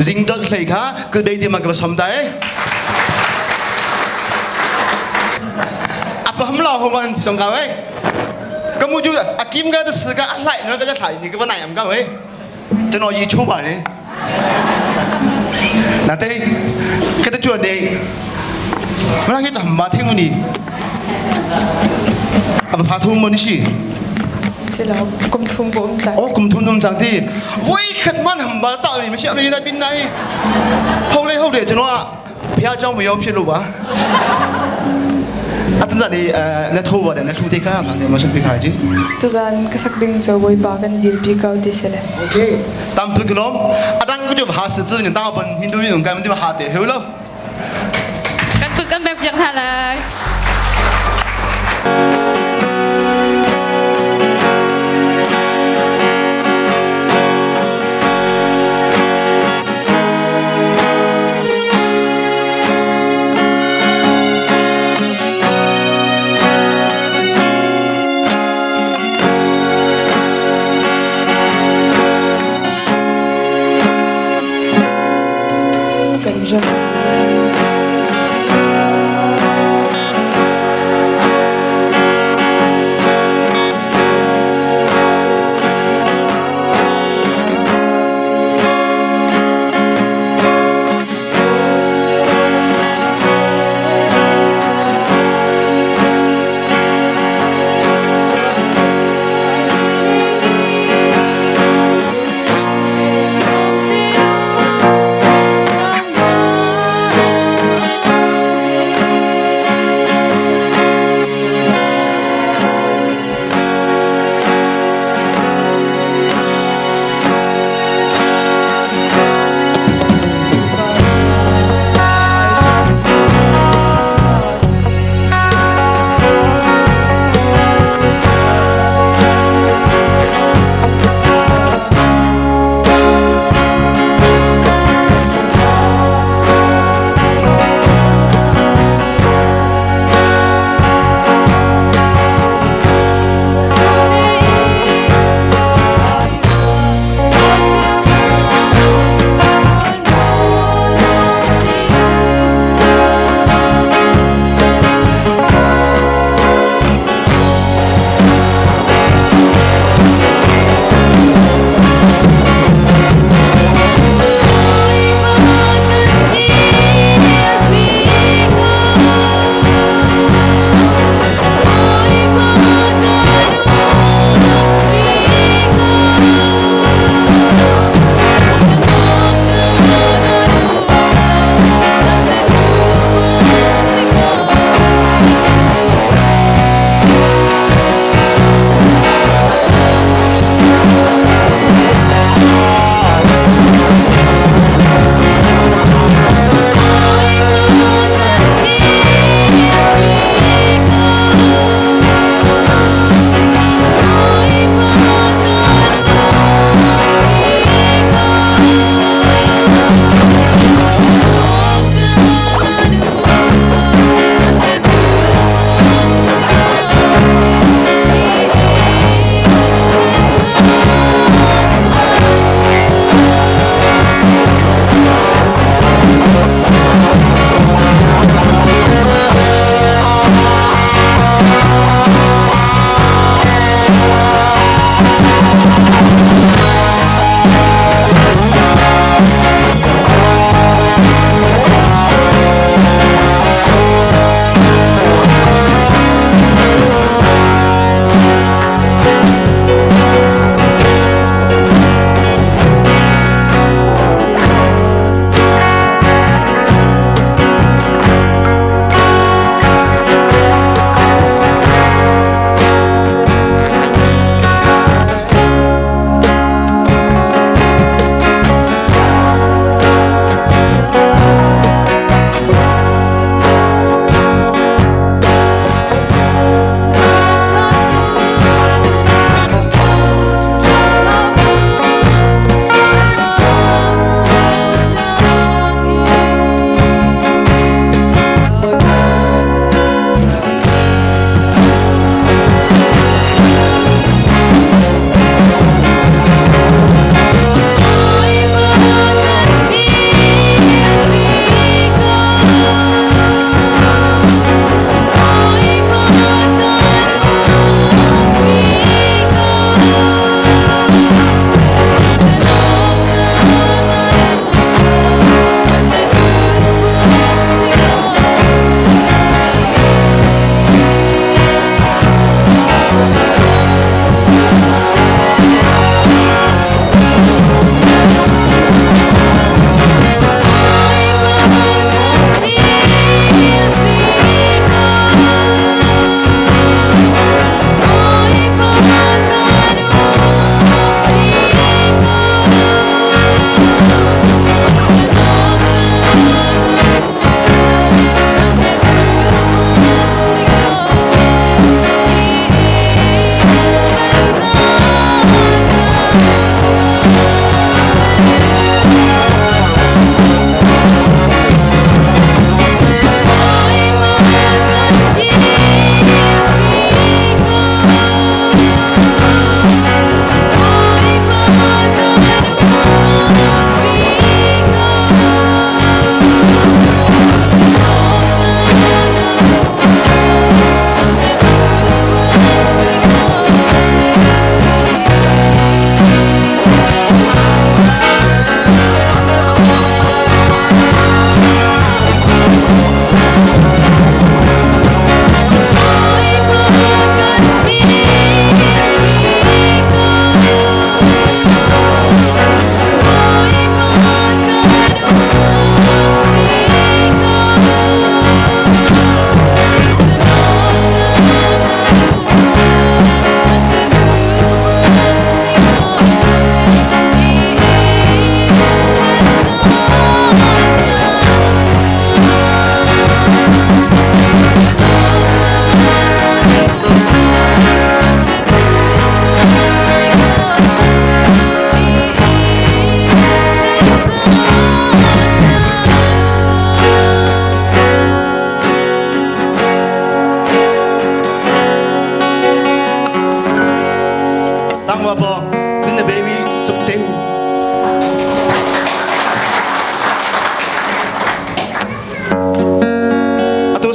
Zing dot hlei kha ka bei ti ma ka som dai. Apa ham lo ho man song ka wei. Ka mu ju a kim ka da si ka a hlai no ka ja hlai ni ka ba nai am ka wei. ကျွန်တော်ရေချိုးပါတယ်နာတေးကတဲ့ကျွနေမလားကတမထင်းမနီအဖာထုံမနိရှိ Si lo kum thum bu um cang. အော်ကုမ်ထုံထုံချန်တီဝိခတ်မန်ဟမ်ဘာတာလီမရှိအမေနာပင်နိုင်ဟုတ်လေဟုတ်တယ်ကျွန်တော်ကဘုရားเจ้าမရောက်ဖြစ်လို့ပါအတန်ဇာဒီအဲလက်ထိုးပါတယ်လက်ထိုးတေးကားဆန်တယ်မရှိပြခါကြီး Tuzan ka sak ding cu Bawipa kan dirpi ko ti si le. OK 当不个咯，啊当个就哈是子，你当本印度人干对吧？哈得好咯。 Kan kut kan bek piak hna lai. Kan ram.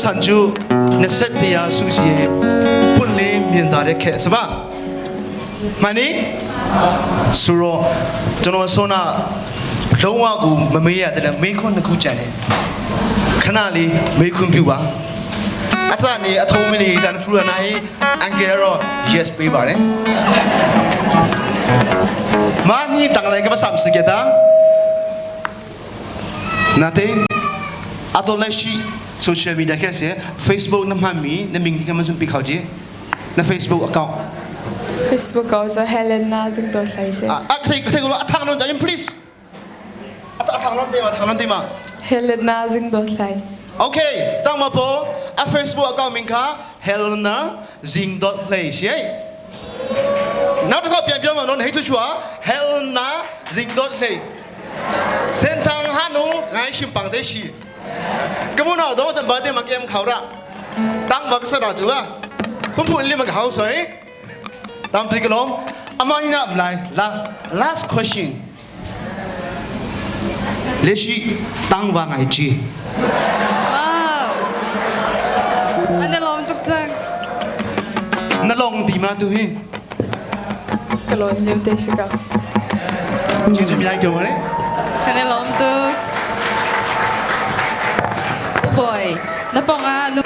san cu na set te ah su si he pun le mian da de khe saba mani suro ကျွန်တော်ဆောနာလုံးဝကိုမမေးရတဲ့မေးခွန်းတစ်ခုကြံတယ်ခဏလေးမေးခွန်းပြပါအစနေအထုံးမလေးတန်ဖူရနိုင်အန်ကယ်တော့ yes ပေးပါတယ်မာနီတန်လိုက်ကပစမ်စကေတာနာတေအတော်လက်ရှိ social media ခက်စေ Facebook နမှတ်မီနမင်းဒီကမစွန်ပိခေါကြီးန Facebook account Facebook ko so Helena zing to hlai se. 啊，佢佢个阿汤龙就 please，阿阿汤龙对嘛，汤龙对嘛 Helena zing to hlai. ，OK，当我播阿 Facebook account 名卡 Helena Zing dot play 写，နောက်တစ်ခါပြန်ပြောမှာနော်ဟိတ်သူချွာ Helena Zing dot play စင်တန်ဟာနူငိုင်းရှင်ပန်တဲ့ရှိကမနောတော့တဘာတဲ့မကဲမခေါရတန်းဘကစရာကျူပါဘုံဖူလိမကဟောက်ဆိုရင်တမ်ပီကလုံးအမနိနာမလိုက် last last question လက်ရှိတန်းဝငိုင်းကြီး Wow. An i lawm tuk cang. နလုံးဒီမတူဟင် Kalon liu te si ka. ကျေးဇူးများတင်ပါတယ် Kan i lawm tuk. Oh boy. Na pong ah, nu.